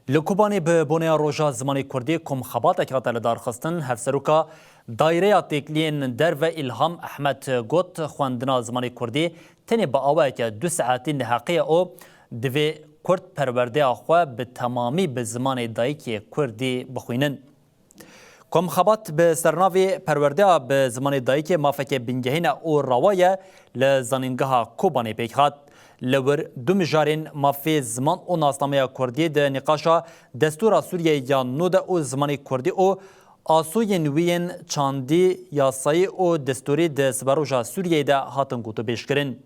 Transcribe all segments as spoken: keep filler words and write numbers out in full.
Li Kobanê bi boneya Roja Zimanê Kurdî komxebatek hate lidarxistin. Hevseroka Daîreya Têkliyên Derve Îlham Ehmed got, xwendina zimanê Kurdî tenê bi awayeke du saetî neheqî ye û divê Kurd perwerdeya xwe bi temamî bi zimanê dayikê Kurdî bixwînin. Komxebat bi sernavê Perwerdeya bi zimanê dayikê mafeke bingehîn e û rawa ye li Zanîngeha Kobanê pêk hat. Li wir du mijarên mafê ziman û nasnameya Kurdî di nîqaşa Destûra Sûriyeyê ya nû de û zimanê Kurdî û asoyên wî yên çandî, yasayî û destûrî di siberoja Sûriyeyê de hatin gotûbêjkirin.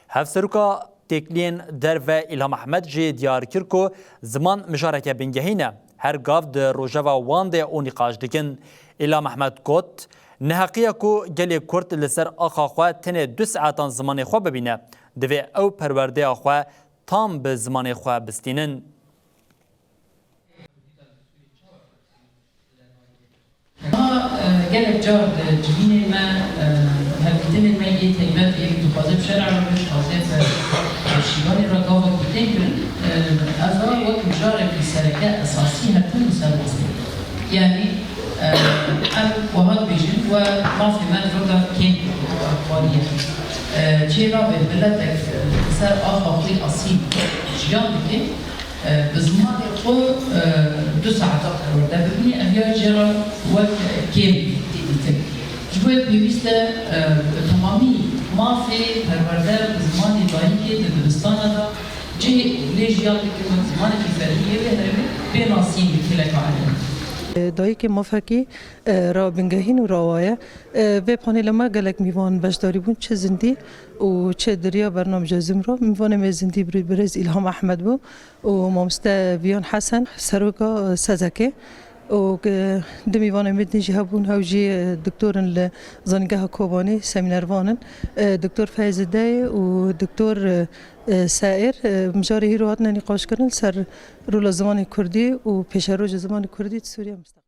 Hevseroka Têkliyên Derve Îlham Ehmed jî diyar kir ku ziman mijareke bingehîn e, her gav di rojeva wan de û nîqaş dikin. Îlham Ehmed got, neheqî ye ku gelê Kurd li ser axa xwe tenê du saetan zimanê xwe bibîne, divê ew perwerdeya xwe tam bi zimanê xwe bistînin. Ma, e, gelek car di civînên me, e, hevdîtinên me yê taybet ê ku dixwaze bi şer'a re bê, dixwaze bi şîvanê re gavekî tê kirin, e, ez a wek mijarekî sereke esasî her tim li ser rastê. Yanî, e, em wiha dibêjin we mafê me li vir de kêm kiriye, we xwariye. E, çê nabe miletek, e, li ser axa xwe asîl jiyan dike, e, bi zimanê xwe, e, du saeta perwerde bibîne, ev ya jê re wek kêm tê dîtin. Ji bo yê pêwîst e, e, bi temamî mafê perwerde bi zimanê dayikê di dibistana de cihê lê jiyan dike wek zimanekî fermî yê vê herêmê bê nasîn bi kêleka erê. Dayikê mafekî, e, ra bingehîn û rawa ye. E, vê panêla me gelek mîvan beşdarî bûn, çi zindî û çi di riya bernamja Zoom re. Mîvanê me zindî birêz Îlham Ehmed bû û mamoste Viyan Hesen, seroka, e, SEZEKê. Û, e, du mîvanên me din jî hebûn, hew jî, e, doktor in li Zanîngeha Kobanê, semînervan in. E, Doktor Feyzideyê û Doktor, e, e, Seîr, e, mijarê hîro hatine nîqaşkirin li ser rola zimanê kurdî û pêşeroja zimanê kurdî di Sûriye misteqbel.